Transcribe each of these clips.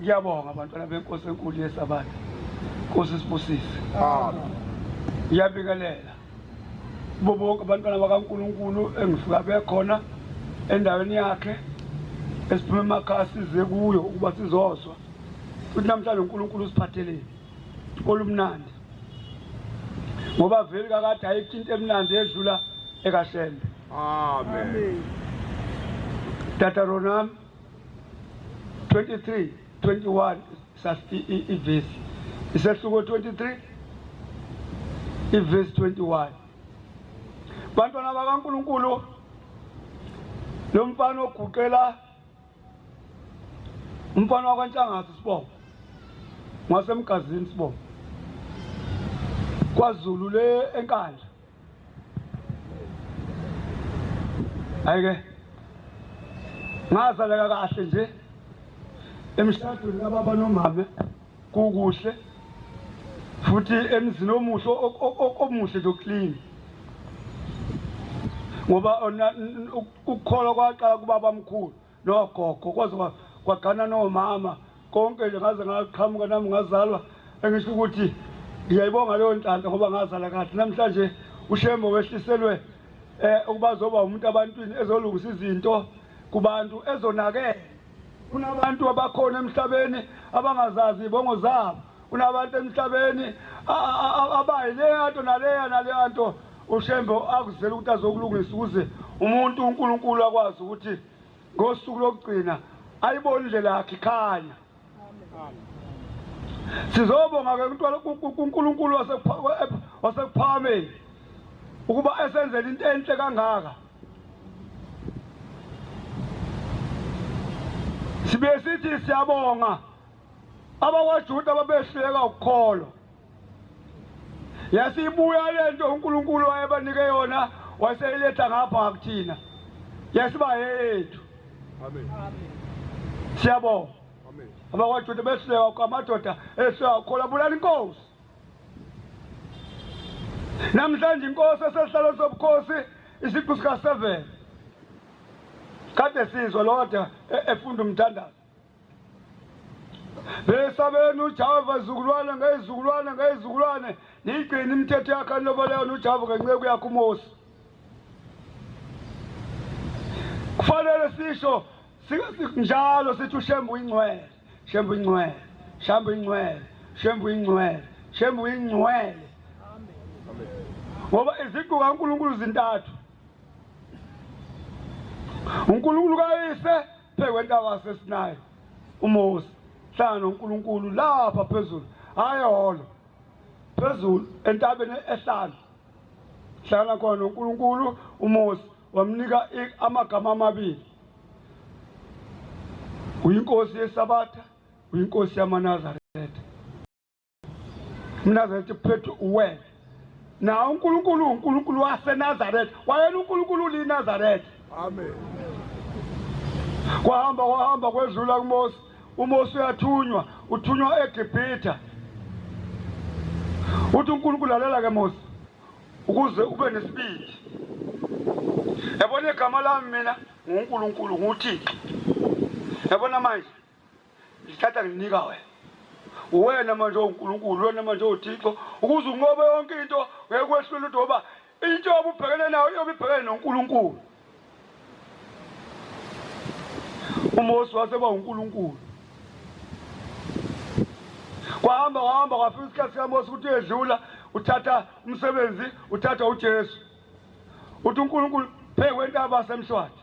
Ngiyabonga bantwana benkosi enkulu yeSabatha. Nkosi sibusise. Amen. Ngiyabingelela kubo bonke abantwana bakaNkulunkulu engifika bekhona endaweni yakhe esiphuma emakhaya size kuyo ukuba sizozwa futhi namhlanje uNkulunkulu usiphatheleni olumnandi ngoba vele kakade ayikho into emnandi edlula ekaShembe. Amen. Tata Ronam 23 21 ivesi isehluko 23 ivesi 21. Bantwana bakaNkulunkulu, lo mfana oguqela umfana wakwaNtshangase sibongo ngasemgazini sibongo kwaZulu le eNkandla. Ayike ngazaleka kahle nje emshadweni kababa nomame kukuhle futhi emzini omuhle omuhle nje oclean ngoba ukukholwa kwaqala kubaba mkhulu nogogo kwaze kwagana nomama konke nje ngaze ngaqhamuka nami ngazalwa. Engisho ukuthi ngiyayibonga leyo nhlanhla ngoba ngazala kahle. Namhlanje uShembe wehliselwe ukuba azoba umuntu abantwini, ezolungisa izinto kubantu ezonakele. Kunabantu abakhona emhlabeni abangazazi izibongo zabo, kunabantu emhlabeni abayileya nto naleya naleya nto. UShembe akuzela ukuthi azokulungisa ukuze umuntu uNkulunkulu akwazi ukuthi ngosuku lokugcina ayibone indlela yakhe ikhanya. Sizobonga ke kuNkulunkulu wasekuphakameni ukuba esenzele into enhle kangaka. Sibe sithi siyabonga abakwaJuda ababehluleka ukukholwa. Yasibuya lento uNkulunkulu wayebanike yona waseyiletha ngapha kuthina, yasiba yethu. Amen. Siyabonga. Amen. AbakwaJuda behluleka, amadoda ehluleka ukukholwa, bulala inkosi. Namhlanje inkosi esesihlalweni sobukhosi isiqu sika-7 kade sizwa lodwa efunda umthandazo. Besabeni uJehova izukulwane ngezizukulwane ngezizukulwane, niyigcine imithetho yakhe anilobele yona uJehova ngenceku yakhe uMose. Kufanele sisho njalo sithi uShembe uyingcwele, Shembe uyingcwele, Shembe uyingcwele, Shembe uyingcwele, Shembe uyingcwele. Ngoba iziqu kaNkulunkulu zintathu. uNkulunkulu kayise phezu kwentaba yaseSinayi, uMose hlangana noNkulunkulu lapha phezulu, hhayi ehholo, phezulu entabeni ehlane hlangana khona noNkulunkulu. uMose wamnika amagama amabili, uyinkosi yeSabatha, uyinkosi yamaNazaretha. UmNazaretha uphethe uwena na uNkulunkulu, uNkulunkulu waseNazaretha, wayena uNkulunkulu uliNazaretha. Amen. Kwahamba kwahamba kwedlula kuMose. uMose uyathunywa, uthunywa eGibhithe. Uthi uNkulunkulu, lalela ke Mose, ukuze ube nesibindi. Yabona igama lami mina nguNkulunkulu, nguThixo. Yabona manje ngithatha nginika wena, uwena manje uNkulunkulu, wena manje uThixo, ukuze unqobe yonke into. Ngeke kwehlule ukuthi ngoba into obubhekene nayo iyobe ibhekene noNkulunkulu. uMose waseba uNkulunkulu. Kwahamba kwahamba kwafika isikhathi sikaMose ukuthi uyedlula, uthatha umsebenzi, uthatha uJesu. Uthi uNkulunkulu phezu kwentaba yaseMhlwathi,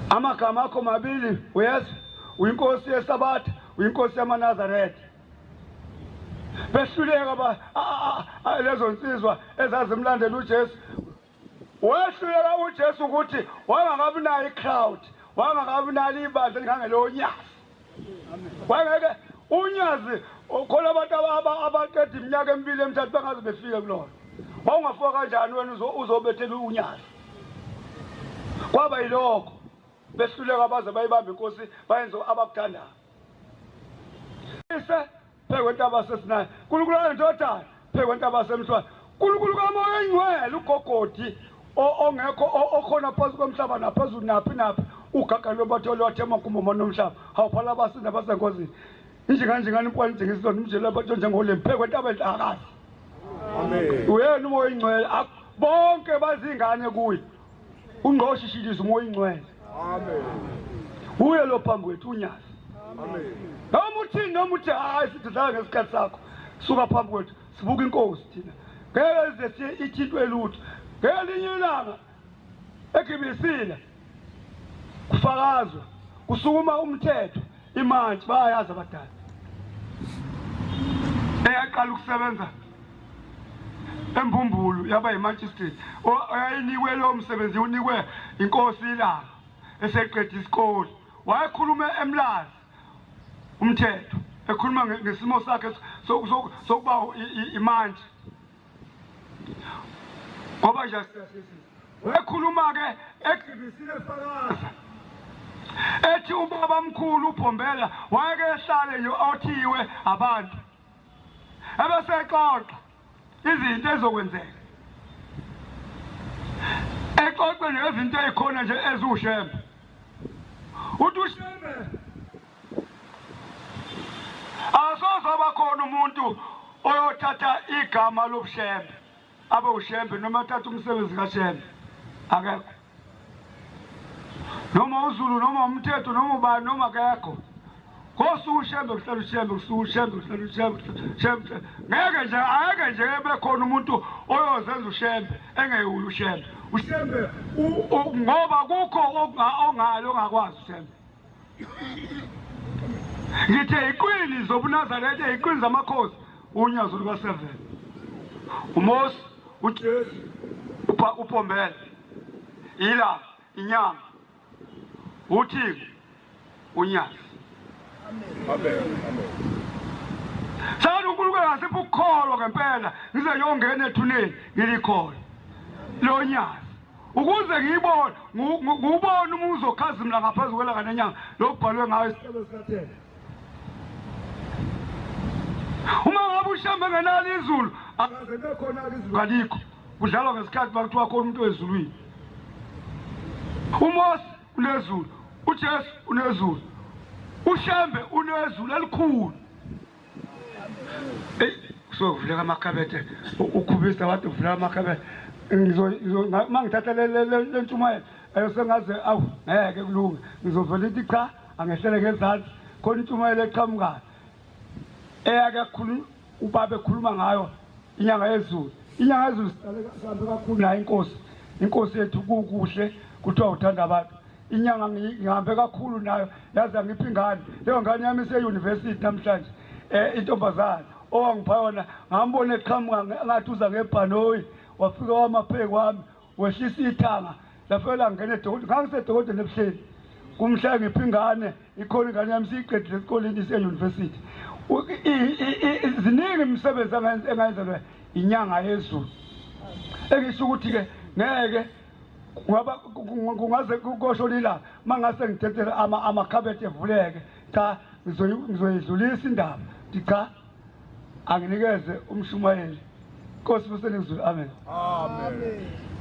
amagama akho mabili, uyezwa, uyinkosi yeSabatha, uyinkosi yamaNazaretha. Behluleka lezo nsizwa ezazimlandela uJesu. Wehluleka uJesu ukuthi wangakabi nayo i-crowd, wangakabi nalo ibandla elingangelonyazi. Wangeke unyazi khona abantu abaqeda iminyaka emibili emithathu bangaze befike kulona. Wawungafika kanjani wena uzobethela unyazi? Kwaba yilokho, behluleka baze bayibambe inkosi, bayenze abakuthandayo. Ise phezu kwentaba yaseSinayi, Nkulunkulu wendodana phezu kwentaba yaseMhlwane, Nkulunkulu kaMoya Oyingcwele, ugogodi ongekho okhona phansi komhlaba naphezulu naphi naphi. Ugaga lwebathole wathi amakhumbo manomhlaba. Hawuphala abasinda basengozini. Injingane njingane impwana injingisilonda umjelo abatho njengolembi phekwe entaba enhlakazi. Amen. Uyena umoya oyingcwele. Bonke bazingane kuye. Ungqoshishiliza umoya oyingcwele. Amen. Uye lo phambi kwethu uNyazi. Amen. Noma uthini noma uthi hayi sithi dlala ngesikhathi sakho. Suka phambi kwethu sibuka inkosi thina. Ngeke ize siye ithintwe lutho. Ngelinye ilanga egibisile kufakazwa kusukuma umthetho imantshi bayayazi abadala eyaqala ukusebenza embumbulu yaba yimantshi street oyayinikwe lowo msebenzi unikwe inkosi ilanga eseqeda isikole wayekhuluma emlazi umthetho ekhuluma ngesimo sakhe sokuba imantshi ngoba nje wayekhuluma-ke egibisile fakaza ethi ubaba mkhulu uBhombela wayeke ehlale nje othiwe abantu ebesexoxa izinto ezokwenzeka exoxe nje izinto ezikhona nje eziwushembe uthi ushembe asoze abakhona umuntu oyothatha igama lobushembe abe ushembe noma athathe umsebenzi kashembe akekho noma uZulu noma umthetho noma ubani noma akekho kosuku ushembe kuhlala ushembe kusuku ushembe kuhlala ushembe shembe ngeke nje angeke nje bekhona umuntu oyozenza ushembe engeyuye ushembe ushembe ngoba kukho ongalo ongakwazi ushembe ngithe iqwini zobuNazaretha iqwini zamakhosi unyazo luka-7 uMose uJesu uPombela ila inyama uThixo unyazi. Amen. Amen. Sani uNkulunkulu angasipha ukukholwa ngempela ngize ngiyongena ethuneni ngilikholwa lo nyazi ukuze ngiyibone ngiwubone uma uzokhazimla ngaphezu kwelanga nenyanga lokubhalwe ngayo isicelo sikathele uma ngabe ushembe engenalo izulu akaze bekhona-ke izulu kalikho kudlalwa ngesikhathi bakuthiwa khona umuntu wezulwini uMose unezulu uJesu unezulu uShembe unezulu elikhulu eyi kusuke kuvuleka amakhabethe ukhubisa wathi uvuleka amakhabethe uma ngithatha le ntshumayelo ayo sengaze awu ngeke kulunge ngizovela ithi cha angehlele ngezansi khona intshumayelo eqhamukayo eyake yakhuluma ubaba ekhuluma ngayo inyanga yezulu inyanga yezulu sihambe kakhulu nayo inkosi inkosi yethu kukuhle kuthiwa uthanda abantu inyanga ngihambe kakhulu nayo yaze angipha ingane leyo ngane yami ise-university namhlanje um intombazane owangipha yona ngambona eqhamuka ngathi uza ngebhanoyi wafika wamapheki wami wehlisa ithanga lafela ngena edokodweni ngangisedokodweni ebuhleni kumhla ngipha ingane ikhona ingane yami siyiqedile esikoleni ise-university ziningi imisebenzi engayenzelwa inyanga yezulu engisho ukuthi-ke ngeke ngoba kungaze kosho lila mangase ngithetele amakhabethe evuleke cha ngizoyidlulisa indaba ndi cha anginikeze umshumayeli Nkosi busenizulu amen amen.